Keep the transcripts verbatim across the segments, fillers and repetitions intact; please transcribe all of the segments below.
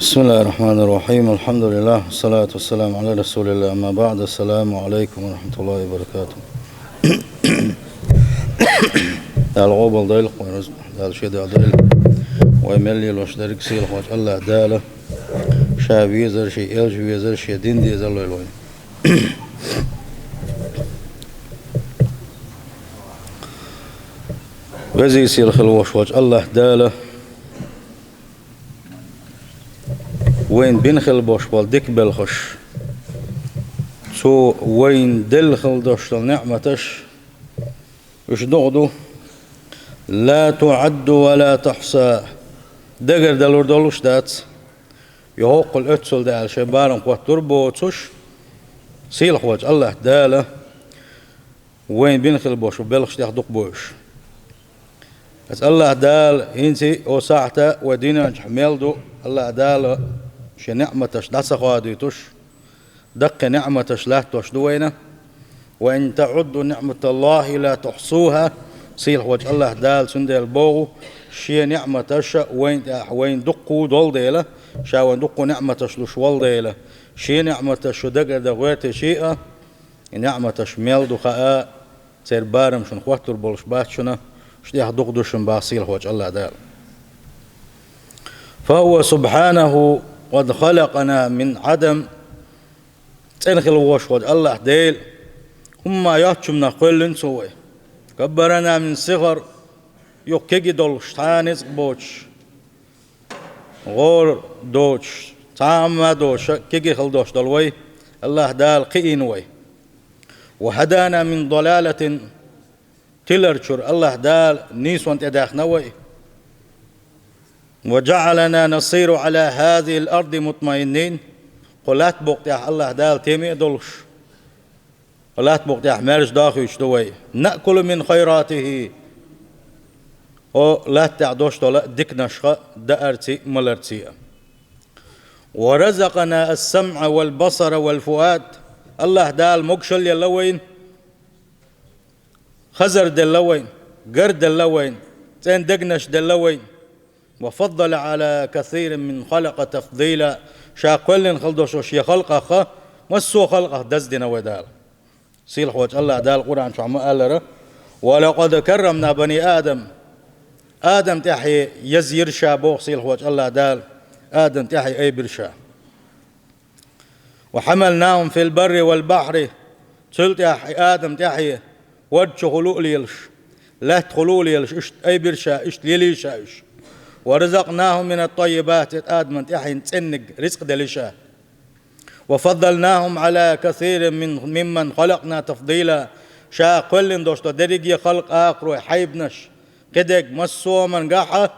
بسم الله الرحمن الرحيم. الحمد لله، والصلاة والسلام على رسول الله. أما بعد، السلام عليكم ورحمة الله وبركاته. Дала къобалдойла вайн рузба, Дала шен дуьхьа дойла. Вай мел лелош дерг сийлахьволчу АллахӀ Дала, Ша везар, Шен элча везар, Шен дин дезар лойла вайна. Веза-сийлахь хила волуш волчу АллахӀ Дала вайна бина хила болуш болу дика белхаш, Цо вайна делла хила долуш долу неӀматаш, уьш дукха ду. لا تعد ولا تحصى. Дагардалур долуш дац. Йохоккхул оьццул даьлла шайн барам хӀоттур боцуш, сийлахьволчу АллахӀ Дала вайна бина хила болуш белхаш тӀех дукха бу уьш. Аса АллахӀ Дала хӀинца а, оцу сахьта а вай дуьнен чохь мел ду, АллахӀ Дала Шен неӀматаш дӀа ца хоадуьйтуш, даккхий неӀматаш латтош ду вайна. وإن تعدوا نعمة الله لا تحصوها. Сийлахьволчу АллахӀ Дала цундела боху, Шен неӀматаш вайна тӀехь вайна дуккха долу дела, Ша вайна дуккха неӀматаш луш волу дела, Шен неӀматаш шу дагардан гӀоьртича а, и неӀматаш мел ду хаа, церан барам шуна хӀоттур болуш бац шуна, уьш тӀех дукха ду шуна боху сийлахьволчу АллахӀ Дала. فهو سبحانه قد خلقنا من عدم. ЦӀена хила волуш волчу АллахӀ Дела хӀумма йоцчунах кхоьллина Цо вай. كبرنا من صغر. Юха кегий долуш, цхьа а ницкъ боцуш, гӀора доцуш, цхьа а хӀумма доцуш, кегий хила долуш долу вай АллахӀ Дала кхиийна вай. وهدانا من ضلالة. Тилар чуьра АллахӀ Дала нийсонна тӀедаьхна вай. وجعلنا نسير على هذه الأرض مطمئنين. Кху лаьтта букъа тӀехь АллахӀ Дала тӀеман а долуш, кху лаьтта букъа тӀехь маьрша дохуьйтуш ду вай. نأكل من خيراته. Кху лаьтта тӀехь долуш долу диканашха даарций а, маларций а. ورزقنا السمع والبصر والفؤاد. АллахӀ Дала могушалла елла вайна, хазар делла вайна, гар делла вайна, цӀена дегнаш делла вайна. وفضل على كثير ممن خلق تفضيلا. Ша кхоьллина хила долуш Шен халкъах, массо а халкъах даздина вай Дала. Сийлахьволчу АллахӀ Дала Къуръан чохь ма-аллара: ولقد كرمنا بني آدم. Адам тӀаьхье язйира Ша боху сийлахьволчу АллахӀ Дала, Адам тӀаьхье айбира Ша. وحملناهم في البر والبحر. Цул тӀаьхьа и Адам тӀаьхье вард чухула а лелаш, лаьттахула а лелаш, иштта айбира Ша, иштта лелийра Ша уьш. ورزقناهم من الطيبات. Адамна тӀаьхьенна цӀенниг рицкъ делира Ша. وفضلناهم على كثير من ممن خلقنا تفضيلا. Ша кхоьллина долуш долу дерриге халкъ, акхарой, хьайбанаш, кхидерг массо а хӀумангахь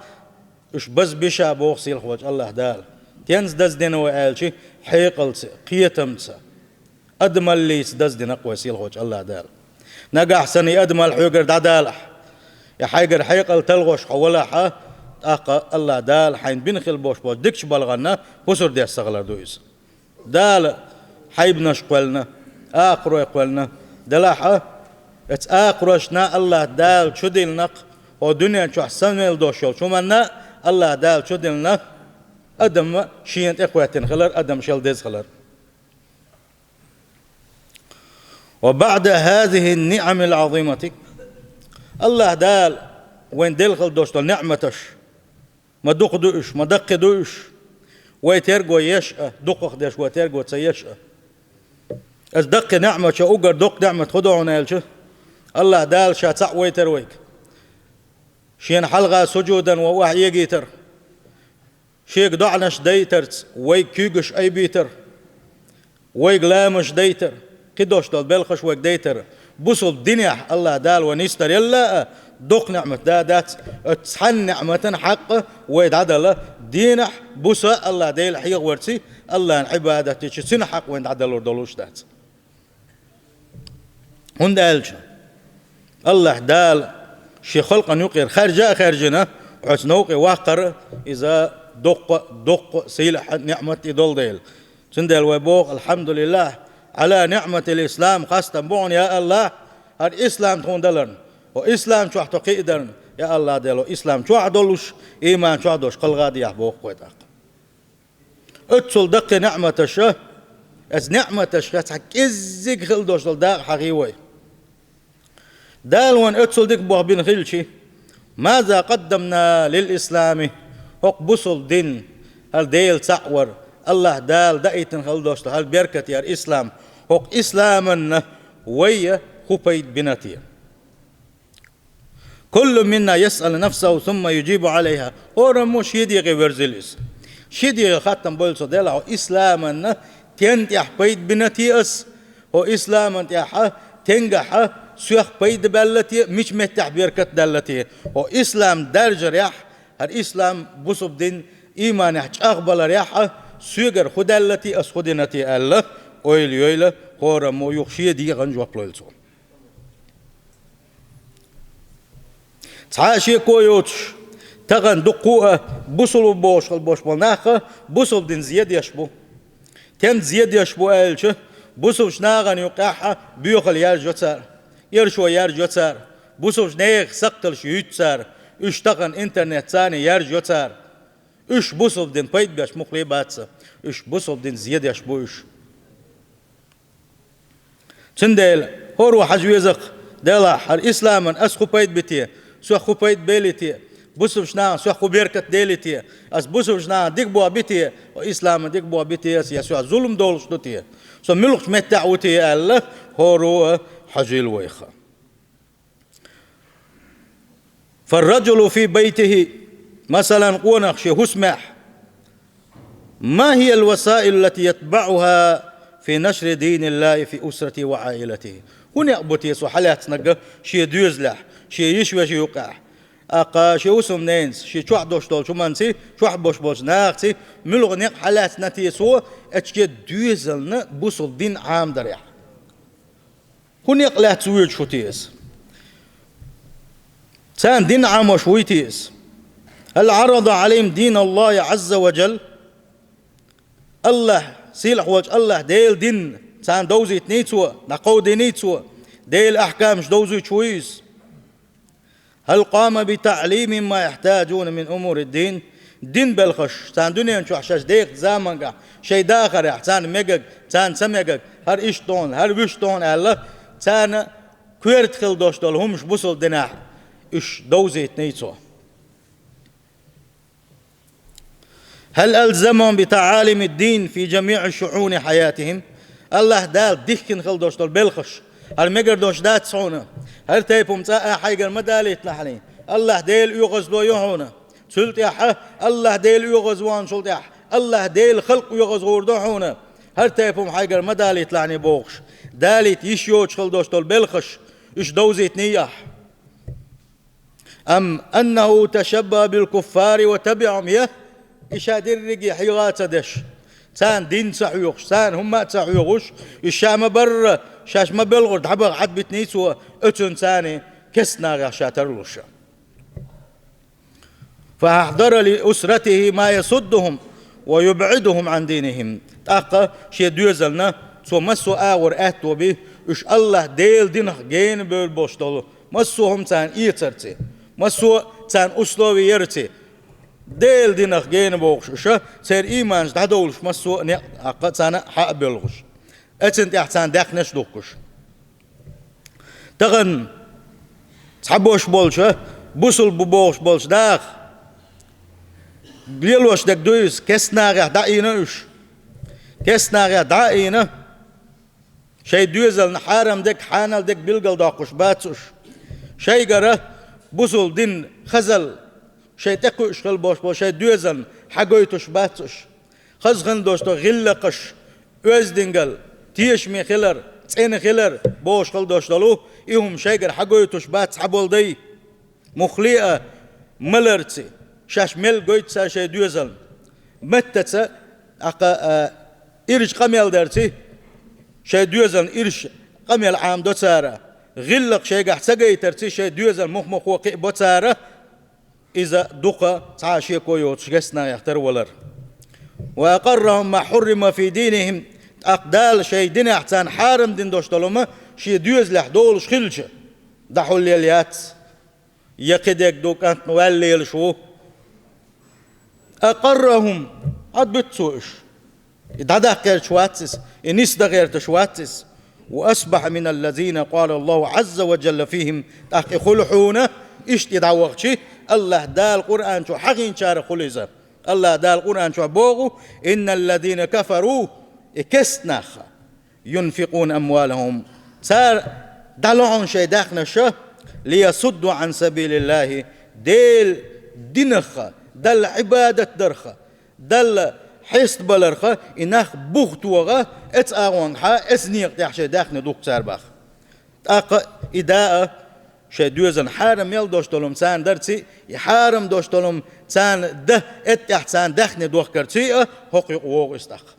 уьш базбира Ша боху сийлахьволчу АллахӀ Дала. Стенца даздина вай аьлча, хьекъалца, кхетамца, адамаллица даздина-кх вай сийлахьволчу АллахӀ Дала. Нагахь санна и адамалла хьоьгара дӀадалахь, я хьайгара хьекъал талхош хьо валахь, тӀаккха АллахӀ Дала хьайна бина хила болуш болчу дикачу балхана хӀусар деш ца хилар ду иза. Дала хьайбанаш кхоьллина, акхарой кхоьллина, делахь а, эцу акхарошна АллахӀ Дала чудиллина-кх, хӀокху дуьнен чохь самавелла долуш йолчу хӀуманна АллахӀ Дала чудиллина, адам шена тӀекхоьттина хилар, адам шел деза хилар. وبعد هذه النعم العظيمة. АллахӀ Дала вайна делла хила долуш долу неӀматаш, ма дукха ду уьш, ма даккхий ду уьш, вай терго еш а, дукхах деш вай терго ца еш а. Аса даккхий неӀматаш, уггар доккха неӀмат хӀун ду хьуна аьлча, АллахӀ Дала Ша цхьаъ вайтар вайга. Шена хьалха сужудан вай охьаэгийтар. Шега доӀанаш дайтарца вайга куьйгаш айбийтар, вайга ламазаш дайтар, кхидӀа долуш долу белхаш вайга дайтар. Бусалба динехь АллахӀ Дала вай нисдарелла а доккха неӀмат да дац, оцу цхьана неӀматан хьакъ вай дӀадала, дийнахь, буса АллахӀ Дела хьехаварций, АллахӀан Ӏибадат дичи, цуьнан хьакъ вайна дӀадалур долуш дац. ХӀунда аьлча АллахӀ Дала Шен халкъана юкъера хаьржа а хаьржина, оцу новкъе ваккхар иза доккха, доккха сийлахь неӀмат и долу дела. Цундела вай боху: «Алхьамдулиллахь, Ӏала ниӀматил ислам, хастам бу хьуна, я АллахӀ, хӀара ислам тхуна даларна, хӀо ислам чохь тхо кхиадарна, я АллахӀ Дела, хӀо ислам чохь а долуш, ийман чохь а долуш, кхалгӀа а дехьа», боху вай тӀаккха. Оццул даккхий ниӀматаш, оцу ниӀматашха цхьа кӀеззиг хила долуш долу дакъа хьахий вай. Дала вайна оццул дика болх бина хилча, «Маза къаддамна лил ислами», хӀокху бусулба дин, хӀара Дела цхьаъ вар, АллахӀ Дала даийтина хила долуш долу хӀара беркате, хӀара ислам, хӀокху исламанна вай хӀун пайда бина те? «Куллун минна ясъалу нафсаху сумма юджибу Ӏалайха». ХӀораммо шен дегӀе верзийла иза. Шен дегӀе хаттам бойла цо делахь, хӀокху исламанна стенна тӀехь пайда бина те ас? ХӀокху исламан тӀехь, стенгахь соьх пайда баьлла те, мича меттехь беркат даьлла те? ХӀокху ислам даржарехь, хӀара ислам бусулба дин ийманехь чӀагӀбаларехь, соьгара хӀун даьлла те, ас хӀун дина те аьлла, ойла йойла хӀораммо юха шен дегӀан жоп лойла цо. Цхьа а шеко йоцуш, тахана дуккха а бусулба бохуш хила болуш болу нах а бусулба дин зен деш бу. Стенна зен деш бу аьлча, бусулбачу нахана юккъехь а боьхалла яржо цара, иршо яржо цара, бусулбачу нехан сакхталш юьйцу цара, уьш тахана интернет царна яржо цара. Уьш бусулба дин пайда беш муххале а бац, уьш бусулба дин зен деш бу уьш. Цундела хӀора хьажа веза-кх делахь, хӀара исламан ас хӀун пайда би те, соьх хӀун пайда бели те, бусулбачу нахана соьх хӀун беркат дели те, ас бусулбачу нахана дика болх би те, хӀокху исламан дика болх би те ас, я соьх зулам долуш ду те, со муьлхачу меттехь ву те аьлла, хӀора а хьажийла вайх. فالرجل في بيته، масалан, къонах шен хӀусамехь, ما هي الوسائل التي يتبعها في نشر دين الله في أسرته وعائلته؟ ХӀун некъ бу те цо хьалаьцнарг шен доьзалехь, шен йиша-вешин юкъехь, тӀаккха шен хӀусамненца, шен чохь долуш долчу хӀуманций, чохь болуш болчу нахаций, муьлха некъ хьалаьцна те цо, эцу шен доьзална бусулба дин Ӏамадарехь? ХӀун некъ лаьцна воьдуш ву те иза? Царна дин Ӏамош вуй те иза? هل عرض عليهم دين الله عز وجل؟ АллахӀ, сийлахь волчу АллахӀ Делан дин царна довзийтиний цо, дӀакховдийний цо, Делан ахькамаш довзуьйтуш вуй иза? هل قام بتعليمهم ما يحتاجون من أمور الدين؟ Дин белхаш, царна дуьнен чохь шаьш дехачу заманчохь, шайн дахарехь, царна мегаг, царна ца мегаг, хӀара иштта ду хьуна, хӀара вуьшта ду хьуна аьлла, царна коьрта хила долуш долу хӀумаш бусулба динехь, уьш довзийтиний цо? هل ألزمهم بتعاليم الدين في جميع شؤون حياتهم؟ АллахӀ Дала дихкина хила долуш долу белхаш, хӀара мегар долуш дац хьуна, хӀара тайпа хӀума цкъа а хьайгара ма далийталахьаний, АллахӀ Делан оьгӀазло ю хьуна. Цул тӀаьхьа АллахӀ Делан оьгӀазвахначул тӀаьхьа, АллахӀ Делан халкъ оьгӀазгӀур ду хьуна, хӀара тайпа хӀума хьайгара ма далийталахьаний бохуш, далийта йиш йоцуш хила долуш долу белхаш, уьш довзийтиний ахь? أم أنه تشبه بالكفار وتبعهم؟ Я и ша дерриге хьийга а ца деш, царна дин ца хьоьхуш, царна хӀумма а ца хьоьхуш, и ша ма-барра, шаьш ма-белгӀара дӀабаха Ӏадбитиний цо, оцунна царна кестнагӀех ша тарлуш. فأحضر لأسرته ما يصدهم ويبعدهم عن دينهم. ТӀаккха шен доьзална цо массо а агӀор аьтто би, уьш АллахӀ Делан динах гена бевлла болуш долу массо а хӀума царна эцарций, массо а царна условий ярций, Делан динах гена бохуш уьш, церан ийманаш дӀадовлуш массо а некъ тӀаккха царна хьа а боьлхуш, эцна тӀехь царна даьхнаш а духкуш. Тахана цхьаболуш болчу, бусулба бу бохуш болчу наха лелош дерг ду иза, кестнагӀех дӀа а ийна уьш. КестнагӀех дӀа а ийна, шайн доьзална хьарам дерг, хьанал дерг билгалдоккхуш бац уьш. Шайгара бусулба дин хазал, шайн тӀекхуьуш хила болуш болу шайн доьзална хьагойтуш бац уьш. Хаза хила долуш долу гӀиллакхаш, оьздангалла, тешаме хилар, цӀена хилар бохуш хила долуш долу, и хӀума шайгара хьагойтуш бац цхьаболу дай. Муххале а маларций, шаьш мел гойту цара шайн доьзална. Меттаца, тӀаккха, а, ирча къамел дарций, шайн доьзална ирча къамел Ӏамадо цара. ГӀиллакх шайгахь ца гайтарций, шайн доьзална мух-муххо кхиабо цара. Иза дукха цхьа а шеко йоцуш гестнагӀех тарвалар. وأقرهم ما حرم في دينهم. ТӀаккха Дала шайн динехь царна хьарам дина долуш долу хӀума шен доьзалехь долуш хилча, дӀахьулъелла яц. Я кхидерг ду, кӀантана ваьлла лелаш ву. أقرهم, Ӏадбуьту цо уьш. И дӀадаккха гӀерташ вац иза, и нисдан гӀерташ вац иза. «وأصبح من الذين قال الله عز وجل فيهم», тӀаккха и хуьлу хьуна, иштта и дӀавахча, АллахӀ Дала Къуръан чу хьахийначарах хуьлу иза. АллахӀ Дала Къуръан чохь боху: «إن الذين كفروا», и керста нах, «ينفقون أموالهم», цара дӀалохьун шайн даьхнаш, «ليصدوا عن سبيل الله», Делан динах, Далла Ӏибадат дарх, Далла хьестабаларх, и нах бух тоха, эцу агӀонгахьа, эцу некъа тӀехь шайн даьхни духку цара боху. ТӀаккха и даа шайн доьзална хьарам мел долуш долу хӀума царна дарций, и хьарам долуш долу хӀума царна дан, эцу тӀехь царна даьхни дохкарций а, хӀокху юкъа вогӀу иза тӀаккха.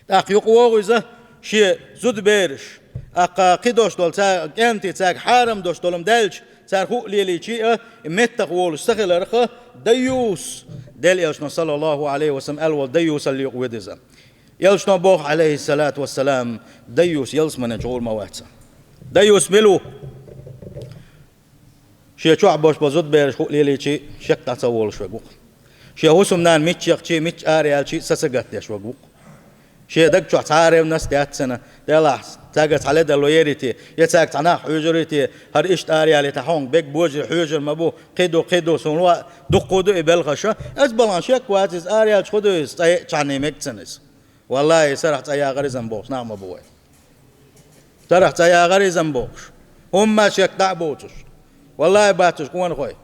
ТӀаккха юкъа вогӀу иза шен зудабераш, тӀаккха кхин долуш долу цара кӀентий цаьрга хьарам долуш долу хӀума даьлча, цара хӀуъа лелийчий а, и меттах волуш ца хиларх, дайюс, Делан Элчано, саллаллаху Ӏалайхи ва саллам, аьлла волу дайюсалла юкъа вуьду иза. Элчано боху, Ӏалайхиссалату вассалам, дайюс ялсаманин чу гӀур ма вац. Дайюс мила ву? Шен чохь болуш болу зудабераш хӀуъа лелийчий, шек дӀа ца волуш верг ву-кх. Шен хӀусамнана мичча яхчий, мичча араяьлчий, са ца гатдеш верг ву-кх. Шен даг чохь цхьа а ревность яц цуьнан, делахь, цаьрга цхьа ледарло ярий те, я цаьрга цхьа нах хьоьжур ю те, хӀара иштта араяьлла, тхан хьуна бега божарий хьоьжур ма бу, кхин ду, кхин ду, суна луъа дуккха ду и белхаш. Аса балхана шек вац иза, араяьлча хӀун ду иза, цкъа а чхьанне мега цунна иза. Валлахи, сарахь цкъа яхар иза-м бохуш нах ма бу вай. Сарахь цкъа яхар иза-м бохуш. ХӀумма шек дӀа а боцуш. Валлахи, бац уьш къонахой.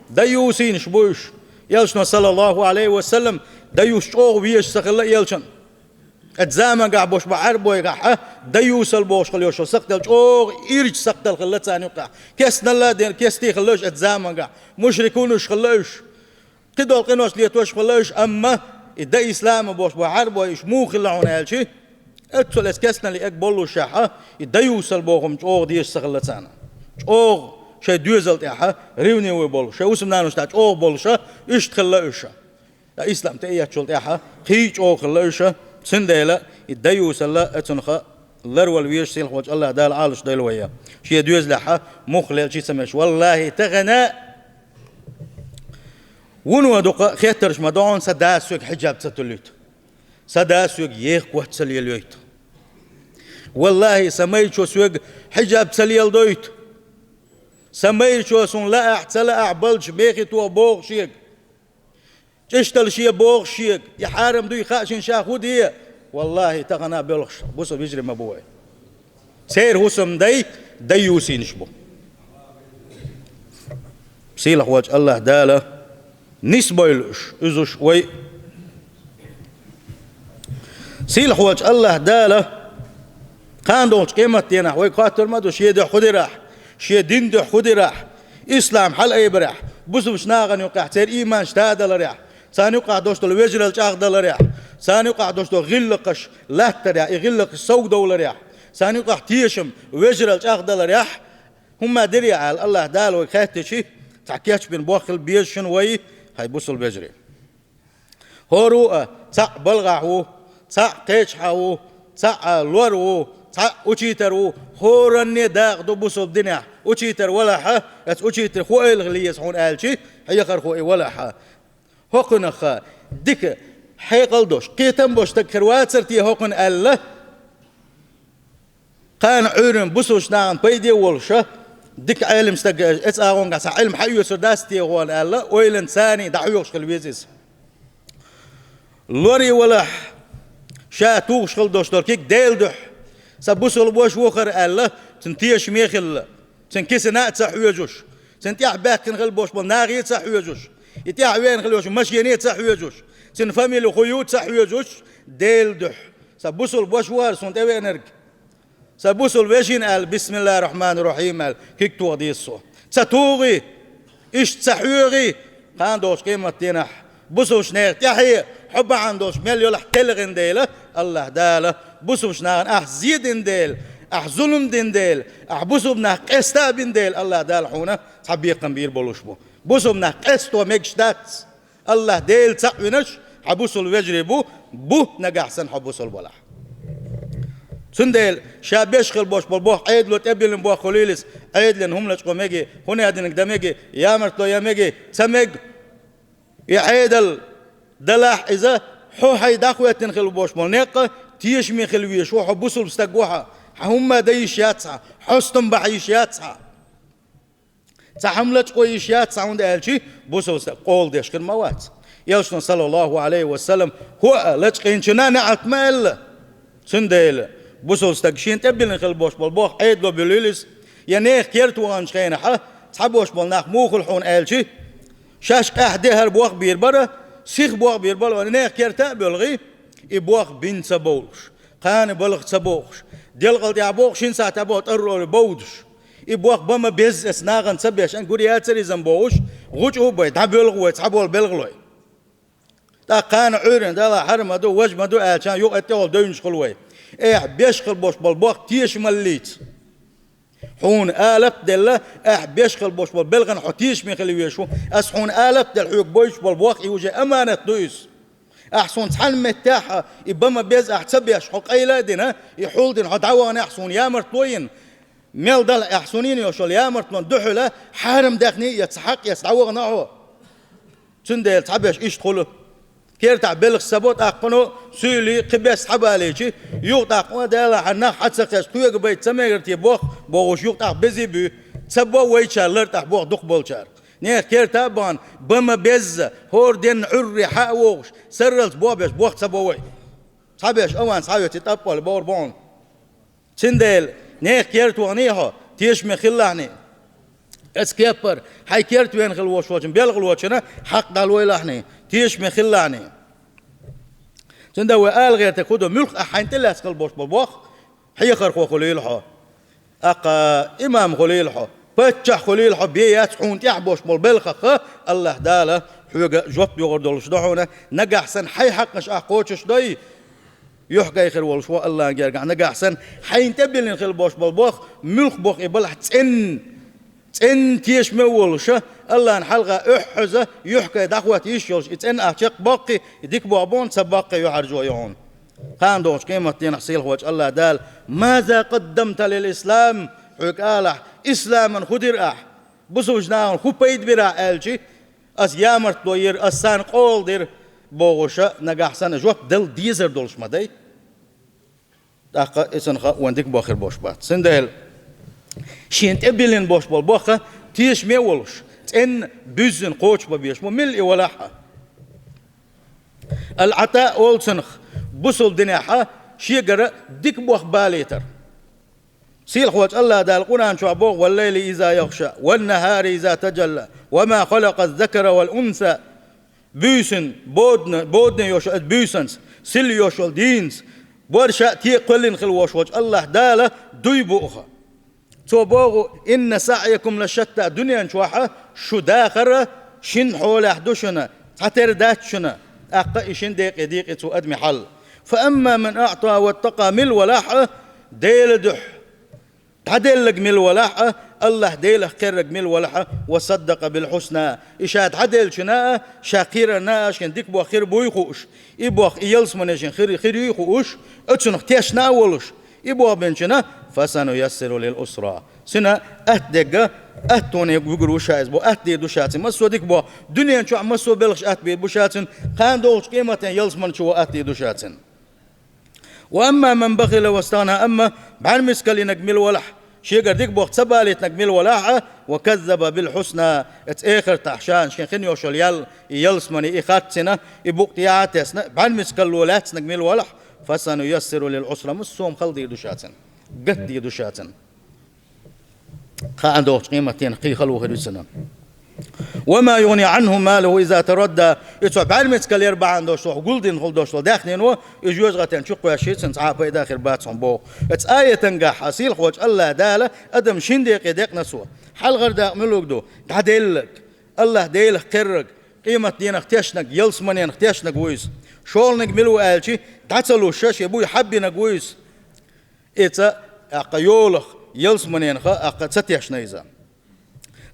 Дайюсийнаш бу уьш. Элчано, саллаллаху Ӏалайхи ва саллам, дайюс чӀогӀа везаш ца хилла Элчанна. Оцу замангахь болуш болу Ӏаьрбойгахь а дайюсалла бохуш хилла йолуш йолу сакхтелла, чӀогӀа ирча сакхтелла хилла царна юккъехь. Кестнала а ден, кестий хилла уьш оцу замангахь. Мушрикунаш хилла уьш. Кхидолу къинош летош хилла уьш, амма и дан ислама болуш болу Ӏаьрбой уьш муха хилла хьуна аьлча, оццул эцу кестнали эгга боллушехь, и дайюсалла боху хӀума чӀогӀа дезаш ца хилла царна. ЧӀогӀа шайн доьзал тӀехь ревнивый болуш, шайн хӀусамнанаш тӀехь чӀогӀа болуш, иштта хилла уьш. Ткъа ислам тӀеэцначул тӀаьхьа кхин а чӀогӀа хилла уьш, цундела и дайюсалла оцунах ларвала везаш сийлахь волчу АллахӀ Дала Ӏалашдойла вай. Шен доьзалехь муха лелча а ца меш. Валлахи, тахана вуно дукха хеттарш ма ду хьуна, сан дас соьга хьиджаб ца туллуьйту. Сан дас соьга еха кот ца лелойту. Валлахи, сан майрачо соьга хьиджаб ца леладойту. Сан майрачо суна лаахь, ца лаахь, балдаш мехий тоха боху шега. ЧӀиштал шен боху шега, и хьарам дуй хаа шен ша хӀун де? Валлахи, тахана а белхаш, бусалба вежарий ма бу вай. Церан хӀусамдай дайюсийнаш бу. Сийлахь волчу АллахӀ Дала нисбойла уьш, уьзуш вай. Сийлахь волчу АллахӀ Дала кхана долчу къематденахь вайга хоттур ма ду, шен дуьхьа хӀун дирахь, шен дин дуьхьа хӀун дирахь, ислам хьалаайбарехь, бусалбачу нахана юккъехь церан ийманаш тадаларехь, царна юккъехь долуш долу вежаралла чӀагӀдаларехь, царна юккъехь долуш долу гӀиллакхаш латтарехь, и гӀиллакхаш совдовларехь, царна юккъехь тешам, вежаралла чӀагӀдаларехь, хӀумма дирий аьлла, АллахӀ Дала вайга хаьттича, цхьа кечбина боххил беза шуна вай, хьай бусалба вежарий. ХӀора а цхьаъ балгӀахь ву, цхьаъ кхечахьа ву, цхьаъ лор ву, цхьаъ учитар ву, хӀоранне дакъа ду бусалба динехь. Учитар валахьа, аса учитар хӀу ойла хила еза хьуна аьлча, хьехархо и валахьа. ХӀокхунах дика хьекъал долуш, кхетам болуш стаг хир вацара те хӀокхуьнан аьлла, кхана Ӏуьйранна бусалбачу нахана пайде а волуша, дика Ӏелам стаг, эцу агӀонгахь сан Ӏилма хьаоьцур дац те хьуна аьлла, ойланца царний дӀахьоьхуш хила веза иза. Лорий валахь, ша тухуш хила долуш долу куьг Делан дуьхьа, сан бусалба ваша ву хӀара аьлла, цуьнан тешаме хилла, цуьнан кисана а ца хьоьжуш, цуьнан тӀаьхьа баьхкина хила болуш болу нахе а ца хьоьжуш, и тӀаьхьа веана хила йолчу машене а ца хьоьжуш, цуьнан фамили хӀун ю а ца хьоьжуш, Делан дуьхьа, сан бусалба ваша ву хӀара суна тӀевеанарг. Сан бусалба вешина аьлла, бисмиллахӀир-рахьманир-рахьим аьлла, куьг тоха деза со. Ца тухий, иштта ца хьоьгӀий, кхана долчу къематденахь, бусалбачу нехан тӀаьхье хьо бахьана долуш мел йолахь телхина дела, АллахӀ Дала, бусалбачу нахана ахь зе дина дела, ахь зулам дина дела, ахь бусалба нах къеста а бина дела, АллахӀ Дала хьуна цхьа бекхам бийр болуш бу. Бусалба нах къесто мегаш дац. АллахӀ Дела цхьаъ винарш хьан бусалба вежарий бу, бу нагахь санна хьо бусалба валахь. Цундела ша беш хила болуш болу боху Ӏедало тӀебиллина боху хуьлийла иза, Ӏедална хӀума лачкъо меги, хӀун а динарг дан меги, ямартло ян меги, ца мега. И Ӏедал далахь иза, Хьо хьай дӀахӀоьттина хила бохуш болу некъ тешаме хила везаш ву, хьо бусулба стаг ву хьо, хьан хӀумма дан йиш яц хьан, хьостам бахьа йиш яц хьан. Цхьа хӀума лачкъо йиш яц хьан, хӀунда аьлча бусулба стаг къола деш хир ма вац. Элчано, саллаллаху Ӏалайхи ва саллам, хӀоъ лачкъийначунна неӀалт ма аьлла. Цундела бусулба стаг шена тӀе а биллина хила бохуш болу боху Ӏедало буьллийла иза. Я нехан керта ваханчу хенахь цхьаболуш болу нах муха хуьлу хьуна аьлча, шаьш къаьхьа де хӀара боху бийр бара, сиха боху бийр бара, вай нехан керта а боьлхий, и боху бина ца бовлуш, кхана балха ца бохуш, делкъал тӀехь боху, шина сахьтехь боху тӀарроле бовдуш. И боху бан ма безза эца нахана ца беш, ан гур яцара иза бохуш, гӀучу а бай, дӀабоьлху вай цхьаболу белхалой. ТӀаккха кхана Ӏуьйранна дала хьара ма ду, важа ма ду аьлча, юкъа тӀехула девнаш хуьлу вай. Эхь, беш хила бохуш болу боху тешамаллица. Хьуна алап а делла, ахь беш хила бохуш болу белхана хьо тешаме хила везаш ву. Ас хьуна алап а делла, хьоьга бойуш болу боху и уже аманат ду иза. Ахь суна цхьана меттехь а и бан ма безза ахь ца беш, хьо къайла а дина, и хьул дина, хьо дӀаваханехь а суна ямартло йина. Мел дала ахь суна йина йолуш йолу ямартлонна дуьхьала хьарам даьхни а эцна, хьакъ эцна дӀавахана хьо. Цундела цхьаберш иштта хуьлу. Кертахь белхаш ца бо, тӀаккха кхуьно суьйлий, кхин бес схьабалийчи, юха тӀаккха, о, Дела, хьан нах хьан ца кхеча, тхоьга байта ца мегар те боху, бохуш, юха тӀаккха безий буьй. Ца бо вайчара лар тӀаккха боху дукхахболчара. Нехан керта а бахана, бан ма безза, хӀора денна Ӏуьрре хьа а вогӀуш, сарралц боху беш боху ца бо вай. Цхьаберш аван схьаоьций тӀаппале бохур бу хьуна. Цундела нехан керта ваханий хьо, тешаме хилалахьний. Эцу кеппара, хьайн керта вена хила волуш волчун белхалочунна хьакъ дӀалойлахьний, тешаме хилалахьний. Цундела вай ала гӀертарг хӀун ду, муьлхха ахь хьайна тӀелаьцна хила бохуш болу боху, хьехархо хуьлийла хьо, аккха имам хуьлийла хьо, паччахь хуьлийла хьо, бен яц хьуна тӀехь бохуш болу белхах, АллахӀ Дала хьоьга жоп догӀур долуш ду хьуна, нагахь санна хьайн хьакъаш ахь кхочуш дой, юьхь гай хир волуш ву АллахӀан гергахь нагахь санна, хьайна тӀе а биллина хила бохуш болу боху, муьлхха боху и балахь цӀенна, цӀенна тешаме а волуш, АллахӀна хьалха уьхьаза, юьхь гай дӀахӀотта йиш йолуш, и цӀенна ахь чекхбоккхий, и дика боху боху, ца боккхий юьхьӀаьржо ю хьуна. Кхана догӀучу къематдийнахь сийлахь волчу АллахӀ Дала: «Маза къаддамта лил ислам?» Хьоьга алахь, исламан хӀун дира ахь? Бусулба нахана хӀун пайда бира ахь аьлчи, ас ямартло йира, ас царна къола дира, бохуша, нагахь санна жоп дала дезар долуш ма дай. ТӀаккха и цунах вайн дика бохур болуш бац. Цундела шена тӀе а биллина бохуш болу боху, тешаме а волуш, цӀенна буьззина кхочушбан безаш бу, милла и валахь а. Ал-ГӀатаъ олу цунах, бусулба динехь а шегара дика боху балийтар. Сийлахь волчу АллахӀ Дала Къуръан чохь боху: «Валлайли иза ягӀша, ваннахӀари иза тажалла, ва ма халакъаз закара вал унса». Буьйсанна, бодана, бодане йолуш йолу буьйсанца, силла йолуш йолу дийнца, борша а, тӀе а кхоьллина хила волуш волчу АллахӀ Дала дуй бу уха. Цо боху: «Инна саӀякум ла шатта», дуьнен чохь а шу дахар а шина хьолехь ду шуна, цхьатера дац шуна, тӀаккха и шина декъе дийкъи цу адамийн хьал. «Фа амма ман аӀта ваттакъа», мила валахь а, Делан дуьхьа дӀаделлаг мила валахь а, АллахӀ Делах кхерраг мила валахь а, «ва саддакъа бил хьусна», и ша дӀаделлачунна а, ша кхерарна а шен дика боху хир буй хууш, и боху и ялсамане шен хир, хир юй хууш, оцунах тешна а волуш, и боху бинчунна: «Фасануяссиру лил усра». Цуьнан атта дерг, аттоне вуьгур ву ша иза боху, атта дийр ду ша цуьнан. Массо а дика боху, дуьнен чохь массо а белхаш атта бийр бу ша цуьнан, кхана догӀучу къематдийнахь ялсамани чу ван атта дийр ду ша цуьнан. «Ва амма ман бахила вастагӀна», амма бӀаьрмицкал йинарг мила валахь, шегара дика боху ца балийтинарг мила валахь а, «ва каззаба бил хьусна», эцу эхартахь ша шен хин йолуш йолу ял, и ялсамани, и харц йина, и букъ тӀехьа а тесна, бӀаьрмицкалло лаьцнарг мила валахь, «фасануяссиру лил усра», массо а хӀума хала дийр ду ша цуьнан, гатдийр ду ша цуьнан. Кхана догӀучу къематдийнахь кхин хала ву хир ю цуьнан. «Ва ма югӀни Ӏанху малуху иза тарадда». И цо бӀаьрмицкал яр бахьана долуш, цо гулдина хила долуш долу даьхнино, и жоьжахатин чу кхоьссича, цуьнан цхьа а пайда хир бац хьуна боху. Оцу аятангахь сийлахь волчу АллахӀ Дала адам шина декъе декъна цо. Хьалхара дакъа муьлург ду? ДӀаделларг, АллахӀ Делах кхерраг, къематдийнах тешнарг, ялсаманенах тешнарг ву иза. ШолгӀаниг мила ву аьлчи, дӀа ца луш, шен буй хьаббинарг ву иза. Иза, тӀаккха, йолах, ялсаманенах, тӀаккха, ца тешна иза.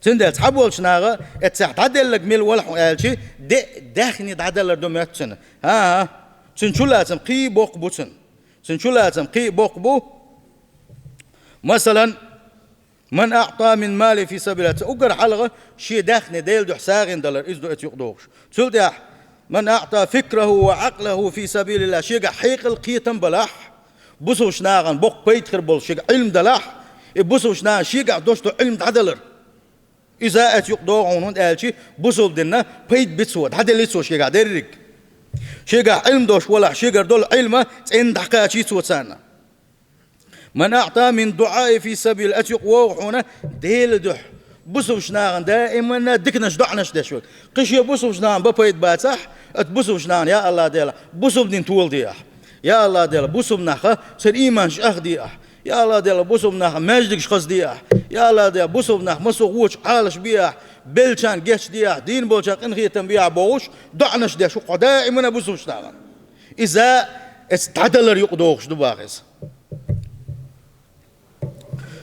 Цундела цхьаболчу наха, эццехь дӀаделларг мила валахь хьуна аьлчи, де а, даьхни дӀадалар ду моьтту цуьнан. ХӀан-хӀа, цуьнан чулацам кхин а боккха бу цуьнан. Цуьнан чулацам кхин а боккха бу. Масалан, «Ман аӀта мин мали фи сабилилла». Цо уггар хьалха шен даьхни Делан дуьхьа сагӀина далар, иза ду эцу юкъа догӀуш. Цул тӀаьхьа من أعطى فكره وعقله في سبيل الله, шегахь хьекъал, кхетам балахь, бусулба нахана боккха пайда хир болуш шега Ӏилма далахь, и бусулба нахана шегахь долуш долу Ӏилма дӀадалар. Иза аса юкъа догӀу хьуна, хӀунда аьлча бусулба динна пайда би цо, дӀаделли цо шегахь дерриг. Шегахь Ӏилма долуш валахь, шегара долу Ӏилма цӀена дӀакхачий цо царна. من أعطى من دعاء في سبيل, аса юкъа вогӀу хьуна Делан дуьхьа. Бусулба нахана даиманна диканаш, доӀанаш деш верг. Кхин шен бусулба нахана бан пайда бацахь, аса бусулба нахана: «Я АллахӀ Дела, бусулба дин толаде ахь. Я АллахӀ Дела, бусулба нах, церан ийманаш ахде ахь. Я АллахӀ Дела, бусулба нах, маьждигаш хазде ахь. Я АллахӀ Дела, бусулба нах, массо а вочу Ӏалаш бе ахь, беллачарна гечде ахь, дийна болчарна къинхетам бе ахь», – бохуш, доӀанаш деш ву хьо даиманна бусулба нахана. Иза аса дӀадалар юкъа догӀуш ду боху иза.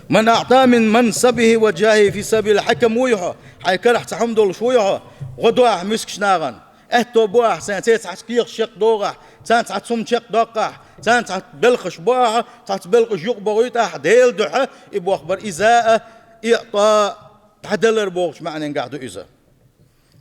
من أعطى من منصبه وجاهه في سبيل, хьаькам вуй хьо, хьайн карахь цхьа хӀума долуш вуй хьо, гӀо до ахь мискачу нахана. Аьтто бо ахь царна, церан цхьацца кехаташ чекхдоху ахь, царна цхьацца хӀума чекхдоккху ахь, царна цхьацца белхаш бо ахь, цхьацца белхаш юкъа бохуьйту ахь Делан дуьхьа, и боху бара иза а, иӀта, дӀадалар бохучу маьӀненгахь ду иза.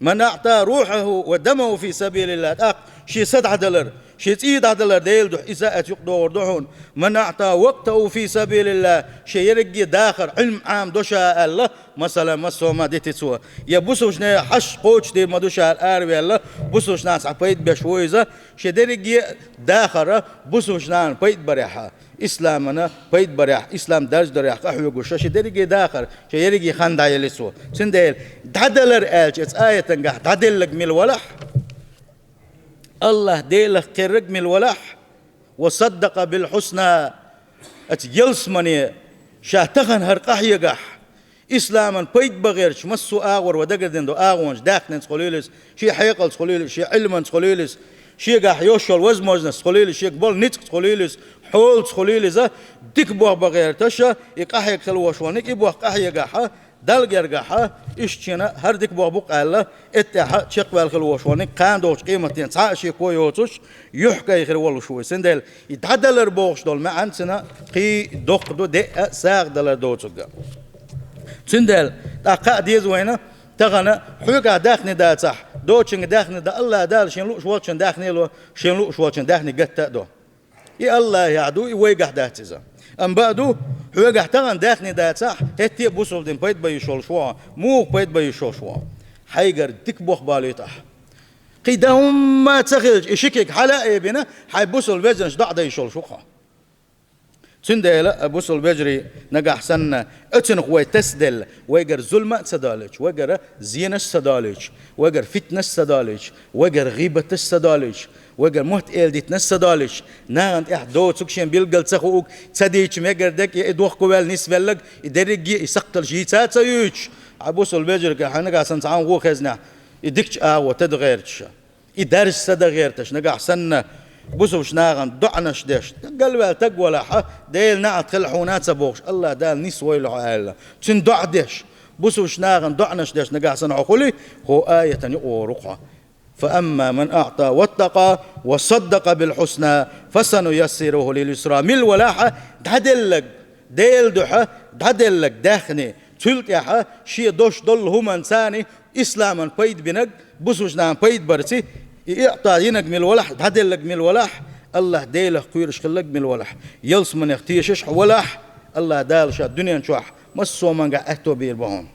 من أعطى روحه ودمه في سبيل الله, тӀаккха шен са дӀадалар, шен цӀий дӀадалар Делан дуьхьа, иза а аса юкъа догӀур ду хьуна. من أعطى وقته في سبيل الله, шен ерриге дахар, Ӏилма Ӏамадо ша аьлла, масала, массо а ма дити цо. Я бусулба нехан хьашт кхочушдийр ма ду ша аьлла, араваьлла, бусулба нахана цхьа пайда беш ву иза, шен дерриге дахар бусулба нахана пайда барехь. Исламана пайда барехь, ислам даржадарехь къахьоьгуш шен дерриге дахар, шен ерриге хан дӀаелли цо. Цундела дӀадалар аьлча, аса аятангахь дӀаделлаг мила валахь, АллахӀ Делах кхерраг мила валахь, وصدق بالحسنى, аса ялсамане ша тахана хӀара къахьегахь, исламан пайда бан гӀерташ массо а агӀор вай дагардина ду агӀонаш, даьхнинца хуьлийла иза, шен хьекъалца хуьлийла иза, шен Ӏилманца хуьлийла иза, шегахь йолуш йолу возможностьца хуьлийла иза, шега болу ницкъаца хуьлийла иза, хьолаца хуьлийла иза, дика боху бан гӀерташ, и къахьега хила волуш волу, и боху къахьегахь, Далла гергахь, иштта шена хӀара дика боху бу-кх аьлла, эттехь чекхваьлла хила волуш волу, кхана долчу къематдийнахь цхьа а шеко йоцуш, юьхькӀай хир волуш ву. Цундела и дӀадалар бохуш долу маьӀна цуьнан кхин доккха ду, деа а, сагӀа далар доцург а. Цундела тӀаккха кхаа деза вайна, тахана хьоьгахь даьхни дацахь, доцучуьнга даьхни дан АллахӀ Дала шен лууш волчун даьхни ло, шен лууш волчун даьхни гатта а до. И АллахӀехь ду, и вайгахь дац иза. Амма баа ду, хьоьгахь тахана даьхни дацахь, хӀетте а бусулба дин пайда бан йиш йолуш ву хьо, муха пайда бан йиш йолуш ву хьо? Хьайгара дика боху балуьйту ахь. Кхин дан хӀумма а ца хилча, и ши куьг хьала а эбина, хьайн бусулба вежаршна доӀа дан йиш йолуш ву хьо. Цундела, а, бусулба вежарий, нагахь санна оцунах вай тасаделла, вайгара зулам а ца далийча, вайгара зенаш а ца далийча, вайгара фитнаш а ца далийча, вайгара гӀийбаташ а ца далийча, вайгара мотт-эладитанаш а ца далийча, нахана тӀехь доцург, шен билггал ца хуург, ца дийча мегар дерг, я и дохковаьлла нисвелларг, и дерриге а и сакхталш йийца а ца юьйцуш, хьан бусулба вежарга, хьан нагахь санна цхьа хӀума гӀо хезнехь, и дикачу агӀо тада гӀерташ. И даржа са дан гӀерташ, нагахь санна бусулба нахана доӀанаш деш, галваьлла таг валахь, Делан неӀалт хила хьуна а ца бохуш, АллахӀ Дала нисвойла хьо аьлла. Цуьнан доӀа деш, бусулба нахана доӀанаш деш, нагахь санна хьо хуьлий, хӀокху аятан юкъа вогӀур ву хьо. فأما من أعطى واتقى وصدق بالحسنى فسنيسره لليسرى. Мила валахь, дӀаделлаг, Делан дуьхьа дӀаделлаг даьхни, цул тӀаьхьа шен дош долу хӀуманца исламан пайда бинарг, бусулба нахана пайда барца, и иӀта йинарг мила валахь, дӀаделларг мила валахь, АллахӀ Делах кхоьруш хилларг мила валахь, ялсаманех тешаш а валахь, АллахӀ Дала ша дуьнен чохь массо а хӀумангахь аьтто бийр бу хьуна.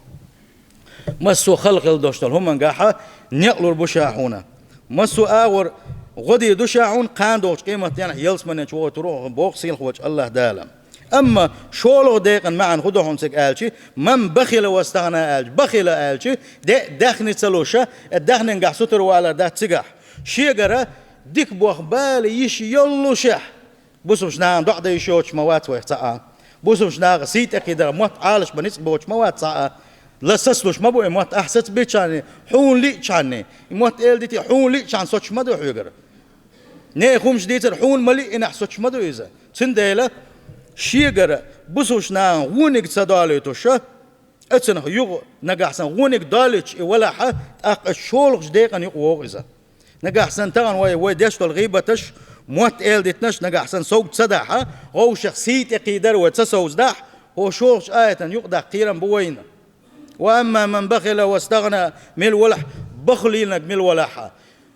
Массо а хала хила долуш долу хӀумангахь некъ лур бу ша хьуна. Массо а агӀор гӀо дийр ду ша хьуна, кхана долчу къематдийнахь ялсамане чу вохуьйтур ву хьо, боху сийлахь волчу АллахӀ Дала. Амма шолгӀа декъан маьӀна хӀун ду хьуна цига аьлча, من بخل واستغنى аьлча, бахила аьлча, де а даьхни ца луш, э, даьхнингахь сутара валар дац цигахь. Шегара дика боху бала йиш йоллушехь, бусулба нахана доӀа дан йиш йоцуш ма вац вайх цхьа а. Бусулба наха сий тӀекхийдар, мотт Ӏалаш бан ницкъ боцуш ма вац цхьа а. Ла сацалуш ма бу и мотт, ахь сацабичхьана, хьуна лиъчхьана, и мотт-эладита хьуна лиъчхьана соцуш ма ду хьоьгара. Нехан хӀумаш дийцар хьуна ма лиънехь соцуш ма ду иза. Цундела шегара бусулба нахана вониг ца долуьйтуш, оцунах юха нагахь санна вониг долуьйтуш и валахь, тӀаккха оцу шолгӀачу декъана юкъа вогӀу иза. Нагахь санна тахана вай, вай деш долу гӀийбаташ, мотт-эладитанаш нагахь санна сов ца дахь, вовшах сий тӀекхийдар вай ца совзадахь, хӀокху шолгӀачу аятан юкъа даккха кхерам бу вайна. وأما من بخل واستغنى, мила валахь, бахлийнарг мила валахь.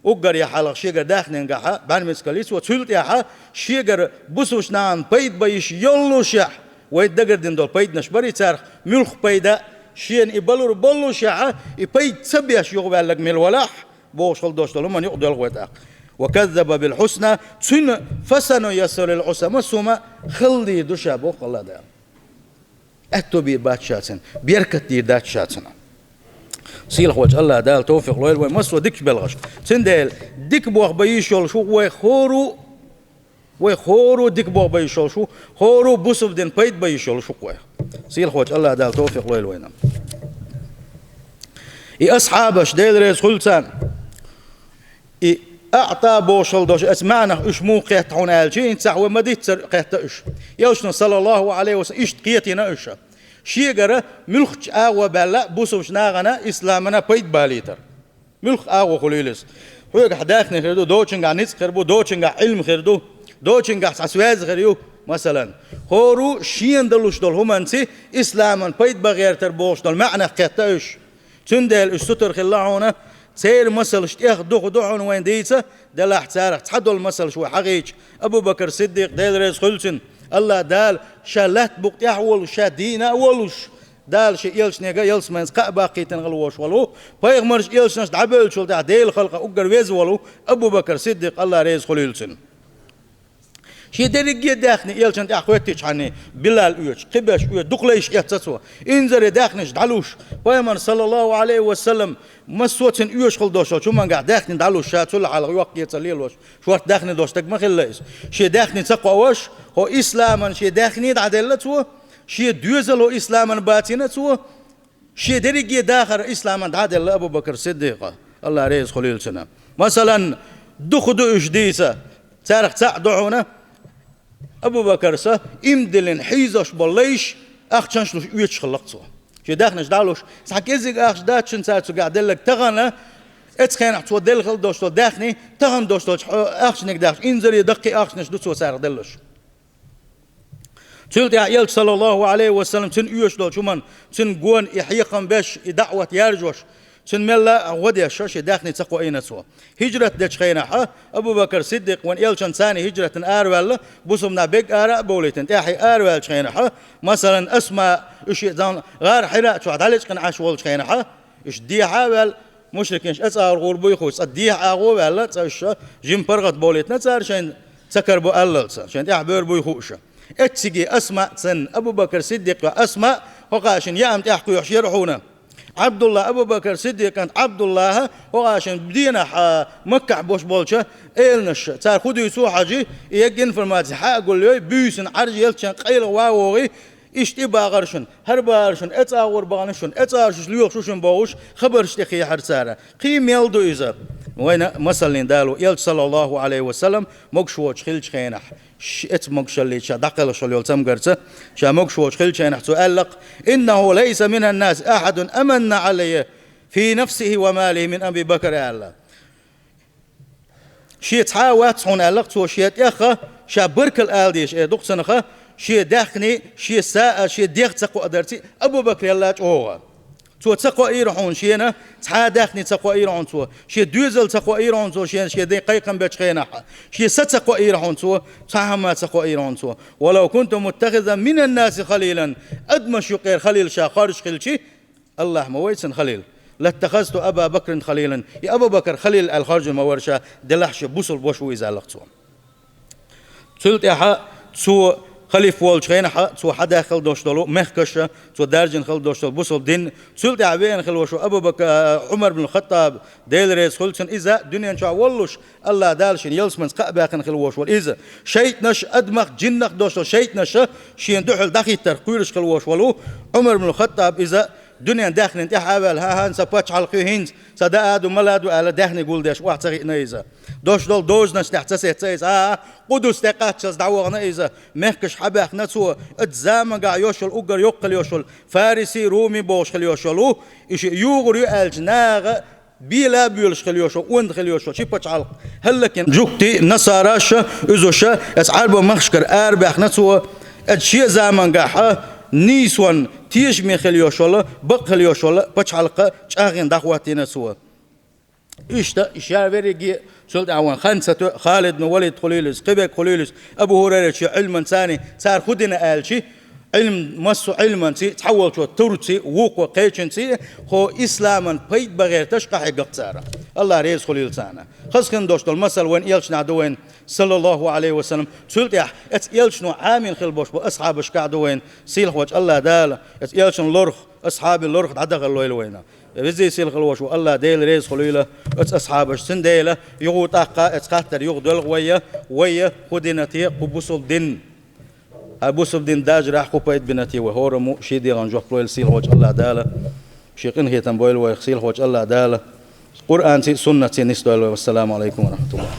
Уггар яхь хьалха шегара даьхненгахьа бӀаьрмецкал йицво, цул тӀехьа шегара бусулба нахана пайда бан йиш йоллушехь, вай дагардина долу пайданаш барий царах, муьлхха пайда, шена и балур боллушехьа, и пайда ца беш юхаваьллаг мила валахь, бохуш хила долуш долу хӀуманна юкъа доьлху вай тӀаккха. «Ва каззаба бил хьусна», цуьнан «фасануяссируху лил Ӏусра», массо а хӀума халла дийр ду ша, боху АллахӀ Дала. Аьтто бийр бац ша цунна, беркат дийр дац ша цунна. Сийлахь волчу АллахӀ Дала товфикъ лойла вай массо а дикачу белхашка. Цундела дика болх бан йиш йолуш ву вай хӀора, вай хӀора дика болх бан йиш йолуш ву, хӀора бусулба динна пайда бан йиш йолуш ву вай. Сийлахь волчу АллахӀ Дала товфикъ лойла вайна. И асхьабаш, Дела реза хуьлу царна, и аӀта бохуш хила долуш, оцу маьӀнах уьш муха кхетта хьуна аьлча, хӀинца вай ма-дийццара кхетта уьш. Элчано, саллаллаху Ӏалайхи ва саллам, иштта кхетийна уьш. Шегара муьлххачу агӀо баьлла бусулба нахана, исламана пайда балийтар. Муьлхха агӀо хуьлийла иза. Хьоьгахь даьхни хир ду, дочуьнгахь ницкъ хир бу, дочуьнгахь Ӏилма хир ду, дочуьнгахь цхьа связь хир ю, масалан. ХӀора шена далуш долу хӀуманца исламан пайда бан гӀертар бохуш долу маьӀнах кхетта уьш. Цундела уьш сутара хилла хьуна, церан масалш тӀех духу ду хьуна вайн дийца, делахь царах цхьадолу масалш вай хьахийча, Абу Бакр Сиддикъ, Дела реза хуьлу цунна, АллахӀ Дала ша лаьтта букъа тӀехь а волуш, ша дийна а волуш, Дала шен элчанега ялсаманца кхаъ баккхийтина хила волуш волу, пайхамарш, элчанаш дӀабевллачул тӀаьхьа Делан халкъа уггар веза волу Абу Бакр Сиддикъ, АллахӀ реза хуьлийла цунна. Шен дерриге а даьхни элчанна тӀехь хоьттичхьана, Билал оьцуш, кхиберш оьцуш, дукха лайш эцна цо. Инзаре даьхнаш дӀалуш, пайхамар, саллаллаху Ӏалайхи ва саллам, массо а цуьнан оьшуш хила долуш долчу хӀумангахь даьхни дӀалуш, ша цул хьалха йоккха эца лелош, шорта даьхни долуш стаг ма хилла иза. Шен даьхни ца кхоаваш, хӀо исламан шен даьхни дӀаделла цо, шен доьзал хӀо исламан бацийна цо, шен дерриге а дахар исламан дӀаделла Абу Бакр Сиддикъа, АллахӀ реза хуьлийла цунна. Масалан, дукха ду уьш дийца, царах цхьаъ ду хьуна, Абу Бакрса иман диллина хьийзош болу лайш, ахчанаш луш оьцуш хилла-кх цо. Шен даьхнаш дӀалуш, цхьа кӀеззиг ахча дац шуна цара цуьнгахь делларг тахана, оцу хенахь цо делла хила долуш долу даьхни, тахана долуш долчу хьо-, ахчаниг даьхча, инзаре даккхий ахчанаш ду цо царах делларш. Цул тӀаьхьа элча, саллаллаху Ӏалайхи ва саллам, цуьнан оьшуш долчу хӀуманна, цуьнан гонах и хьехам беш, и даӀват яржош, цуьнан мелла а гӀо деш, шен даьхни ца кхоийна цо. ХӀижрат дечу хенахь, Абу Бакр Сиддикъ вайн элчанца цхьаьна хӀижратана араваьлла, бусулба нах бегга ара а бовлийтина, тӀаьхье араваьллачу хенахь, масалан, Асма, уьш и зан-, гӀар Хьира чохь дӀалечкъина Ӏаш волчу хенахь, уьш дехьа а ваьлла, мушрикинаш оцу агӀор гӀур буй хууш, цкъа дехьа агӀо а ваьлла, цкъа уьш жима паргӀат бовлийтина цара шайн ца карабо аллалца, шайн тӀаьхьа бер буй хууш. Эцциге Асма а цунна, Абу Бакр Сиддикъ йоӀ Асма а хӀокхашна яам тӀехь кхоьхьуш яра хьуна. Ӏабдулла, Абу Бакр Сиддикъан Ӏабдуллаха хӀокхашна денахь, а, Маккахь бош болчу эланаш, цара хӀун дуьйцу хьажи, и егга информаци хьа а гулйой, буьйсанна Ӏаржъелччан къайлаха ван вогӀий, иштта и бахара шуна, хӀара бахара шуна, эцу агӀор бахана шуна, эцу агӀор шуьш лоьхуш ву шуна бохуш, хабарш тӀе хьехьара цара. Кхин мел ду иза? Вайна масаллин далу, элча, саллаллаху Ӏалайхи ва саллам, могуш воцуш хиллачу хенахь, ш-, эцу могушаллица ша дӀакхелхаш йолу цамгарца, ша могуш воцуш хиллачу хенахь цо аьлла-кх: «Иннаху лайса минан наси ахьадун аманна Ӏалаййа фи нафсихи ва малихи мин Аби Бакр», – аьлла. Шен цхьа а вац хьуна аьлла-кх цо, шен тӀех а, ша баркалла ала дезаш эр ду-кх цунах, шен даьхни, шен са а, шен дегӀ ца кхоадарций, Абу Бакр елла чӀогӀа. Цо ца кхоийра хьуна шена, цхьа а даьхни ца кхоийра хьуна цо, шен доьзал ца кхоийра хьуна цо, шен, шен ден кхайкхам бечу хенахь, шен са ца кхоийра хьуна цо, цхьа а хӀума ца кхоийра хьуна цо. «Валав кунту муттахизан минан наси халилан», адамаш юкъера халил ша хоржуш хилчи, Аллахь ма вай цунна халил. «Латтахазту Аба Бакрин халилан». И Абу Бакр халил аьлла хоржур ма вара ша, делахь шен бусулба ваша ву иза аьлла-кх цо. Цул тӀаьхьа цо халиф волчу хенахь, цо хьадаьхна хила долуш долу мехкаша, цо даьржина хила долуш долу бусулба дин. Цул тӀаьхьа веана хила волуш ву Абу Бакр, Ӏумар бин Хаттаб, Дела реза хуьлу цунна, иза дуьнен чохь воллуш, Аллахь Дала шен ялсаманца кхаъ баьккхина хила волуш волу иза. ШайтӀанаш, адамах, жиннах долуш долу шайтӀанаша шена дуьхьал дӀахӀиттарх кхоьруш хила волуш волу Ӏумар бин Хаттаб иза дуьнен даьхнина тӀаьхьа а ваьлла, хӀан-хӀан, сан пачхьалкх ю хӀинца, сан даа ду, мала ду аьлла, даьхни гулдеш охьа ца хиъна иза. Дош долу дозанаш тӀехь ца сецна иза, а, Къудус тӀе кхаччалц дӀавахана иза. Мехкаш хьабаьхна цо, оцу замангахь йолуш йолу уггар йоккха хила йолуш йолу фариси, руми бохуш хила йолуш йолу, и шиъ югӀур ю аьлча, наха бела а боьлуш хила йолуш йолу, онда хила йолуш йолу ши пачхьалкх хӀаллакйина. Жуьгти, насараш, уьзуша, оцу Ӏарбойн махкашкара арабаьхна цо, оцу шен замангахь нийсонна тешаме хила йолуш йолу, бакъ хила йолуш йолу пачхьалкх чӀагӀйина дӀахӀоттийна цо. Иштта, ша верриге, цул тӀаьхьа вайн хан ца тоьа, Халид бну Валид хуьлийла из, кхиберг хуьлийла из, Абу ХӀурайрачу Ӏилманца, цара хӀу дина аьлча, Ӏилм, массо а Ӏилманца, цхьаволчо турца, вукхо кхечанца, кхо исламан пайда бан гӀерташ къахьегна-кх цара. АллахӀ реза хуьлийла царна. Хаза хинна долуш долу масал вайн элчанехь ду вайна, саллаллаху Ӏалайхи ва саллам. Цул тӀаьхьа оцу элчано Ӏамийна хилла болуш болу асхьабашкахь ду вайна, сийлахьчу АллахӀ Дала оцу элчанан лорах, асхьабийн лорах дӀадахалойла вайна. Везий сийлахь волуш волу АллахӀ Дела реза хуьлийла оцу асхьабашна, цундела юха тӀаккха оцу хаттарна юха доьлху вай, вай хӀу дина те кху бусулба динна? Хьан бусулба динан даржехь хӀу пайда бина те вай? ХӀораммо шен дегӀан жоп лойла сийлахьчу АллахӀ Дала. Шен къинхетам бойла вайх сийлахьчу АллахӀ Дала. Къуръанций, суннатций нисдойла вай. Вассаламу Ӏалайкум ва рахьматуллахӀ.